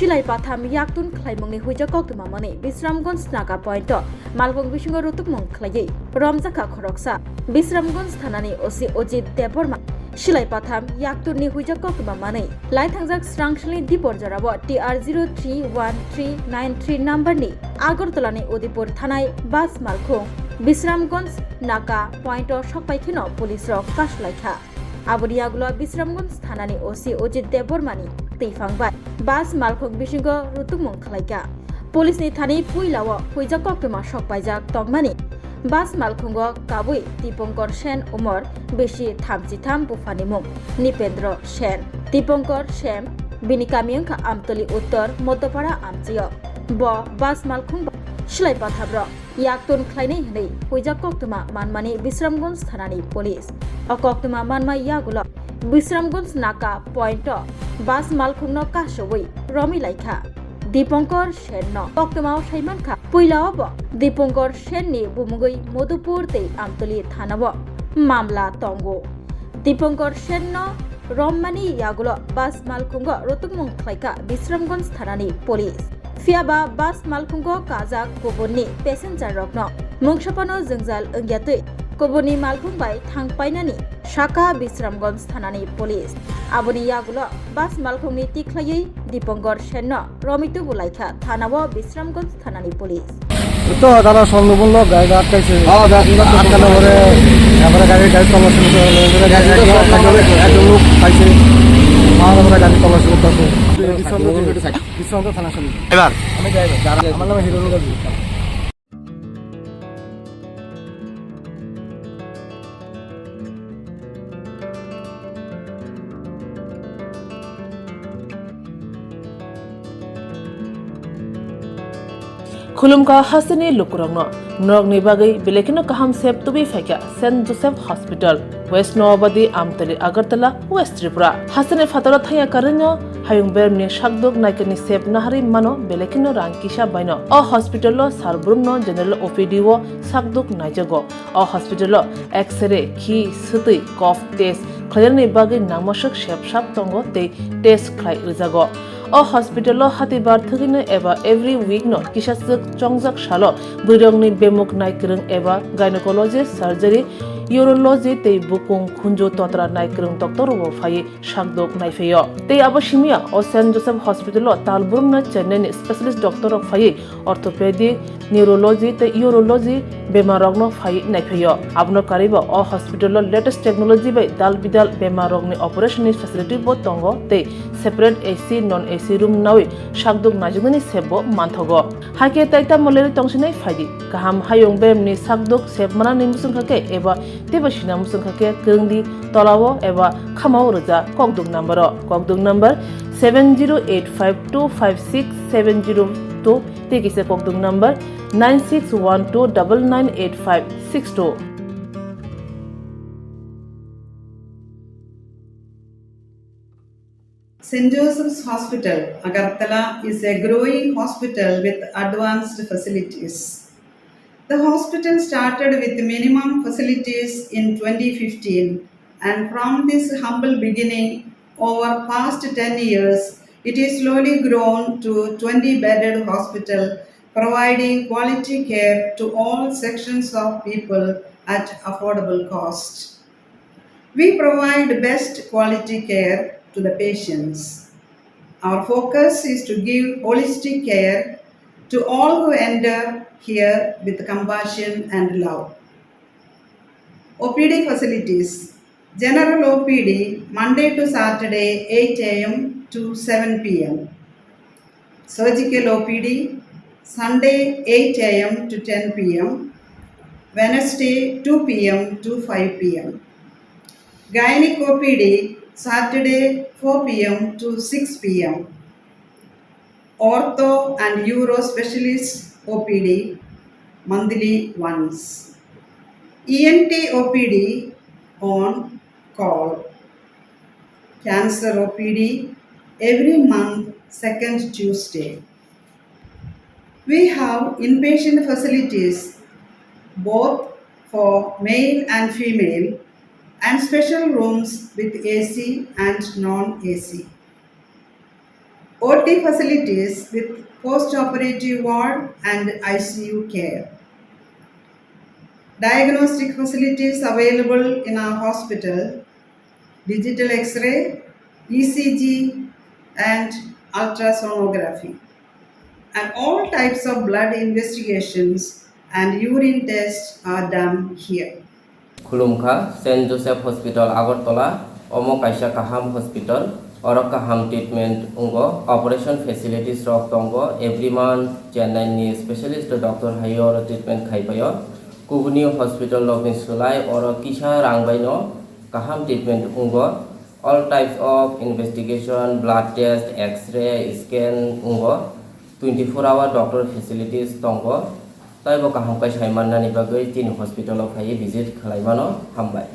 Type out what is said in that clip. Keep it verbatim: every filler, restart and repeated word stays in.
Silai patham yaktun khlaimungni huijak koktwma manwi Bisramganj Naka point o malkhung bisingo rutukmung khlaiwi romjakha khoroksa. Bisramganj thanani O C Ojit Debbarma silai patham yaktunni huijak koktwma manwi laithangjak srangsilni dipor jorao T R zero three one three nine three number ni Agartala ni Udipur thanai bus malkhung Bisramganj Naka point o sokpai kheno police rok kasulaikha. Aboni yagulo Bisramganj thanani O C Ojit Debbarmani twiphang bai bus malkhung bisingo rutukmung khlaikha. Police ni thani puila o huijak koktwma sokpaijak tongmani bus malkhungo kabui Dipankar Sen umor bisi thamchi tham, buphani mung Nipendra Sen. Dipankar Sen bini kami wngkha Amtoli Uttor Modopara amchio. Bo bus malkhung bai silai pathabrok yaktun khlainai hwnwi huijak koktwma manmani Bisramganj thanani police. O koktwma manma yagulo Bisramganj Naka point o bus malkhungno kasowi romwi laikha Dipankar Senno. Koktwmao saimankha, puilao bo Dipankar Senni bumungwi Madhupur tei Amtoli thanao mamla tongo. Dipankar Senno rommani yagulo bus malkhungo rutukmung khlaikha Bisramganj thanani police. Phiyaba bus malkhungo kajak kubunni passenger rokno mungsapano jwngjal wngya twi kubunni malkhung bai thang painani sakha Bisramganj thanani police. Aboni yagulo bus malkhungni tikhlaiwi Dipankar Senno romwi tubu laikha thanao Bisramganj thanani police. তো দাদা, সব লোক গাড়ি আটকাইছে। হ্যাঁ, দাদা। আটকানোর পরে তারপরে গাড়ি, গাড়ি তল্লাশি করতে হলো। গাড়ি তো সব একজন, একজন লোক পাইছে। মারার পরে গাড়ি তল্লাশি করতে আছে। বিশ্বনাথ থানা সামনে। এবার? আমি ড্রাইভার। আমার নাম হিরো Rubel. Khulumkha hasteni lukurokno, norokni bagwi belai kheno kaham sep tubui phaikha Saint Joseph Hospital, West Noabadi, Amtali, Agartala, West Tripura. Hasteni phataro thangya karwino hayung bermni sakduk naikani sep naharwi mano belai kheno rang kisa baino. O hospital o sal brumno general O P D o sakduk naijago. O hospital o X-ray, khi, swtwi, cough test khlainani bagwi nangmaswk sep sap tongo tei test khlai rwjago. O hospital o hatibar thwgwino eba every week no kisaswk chongjak salo bwrwirokni bemuk naikwrwng eba gynecology, surgery, urology tei bukung khunju totra naikwrwng doctor rokbo phaiwi sakduk naiphaio. Tei abo simiya o Saint Joseph Hospital o tal brumno Chennai ni specialist doctor rok phaiwi orthopedic, neurology tei urology bemar rokno phaiwi naiphaio. Abono karwibo o hospital o latest technology bai dal bidal bemar rokni operation ni facility bo tongo tei separate A C, non A C room nawi sakduk naijaknani sep bo manthogo. Hakhe tai tamo lerwi tongsinai phaidi. Kaham hayung beremni sakduk sep manani muchungkha khe eba teibo sina muchungkha khe kwrwngdi tolao eba khamao rwja kokduk number o. Kokduk number seven zero eight five two five six seven zero two tei kisa kokduk number nine six one two double nine eight five six two. Saint Joseph's Hospital, Agartala is a growing hospital with advanced facilities. The hospital started with minimum facilities in twenty fifteen, and from this humble beginning, over past ten years, it is slowly grown to twenty bedded hospital, providing quality care to all sections of people at affordable cost. We provide best quality care to the patients. Our focus is to give holistic care to all who enter here with compassion and love. O P D facilities. General O P D, Monday to Saturday, eight A M to seven P M. Surgical O P D, Sunday, eight A M to ten P M, Wednesday, two P M to five P M. Gynec O P D, Saturday, four P M to six P M. Ortho and Uro Specialist O P D, monthly once. E N T O P D on call. Cancer O P D every month, second Tuesday. We have inpatient facilities both for male and female, and special rooms with A C and non-A C. O T facilities with post-operative ward and I C U care. Diagnostic facilities available in our hospital, digital X-ray, E C G, and ultrasonography. And all types of blood investigations and urine tests are done here. Khulumkha, Saint Joseph Hospital Agartala, omo kaisa kaham hospital, oro kaham treatment wngo, operation facilities rok tongo, every month Chennai ni specialist doctor hai oro treatment khai paio. Kubuni hospital rok ni slai oro kisa rang bai no kaham treatment wngo. All types of investigation, blood test, X-ray, scan wngo. Twenty four hour doctor facilities tongo. Taibo kaham kai sai mannani bagwi chini hospital o phaiwi visit khlai mano. Hambai.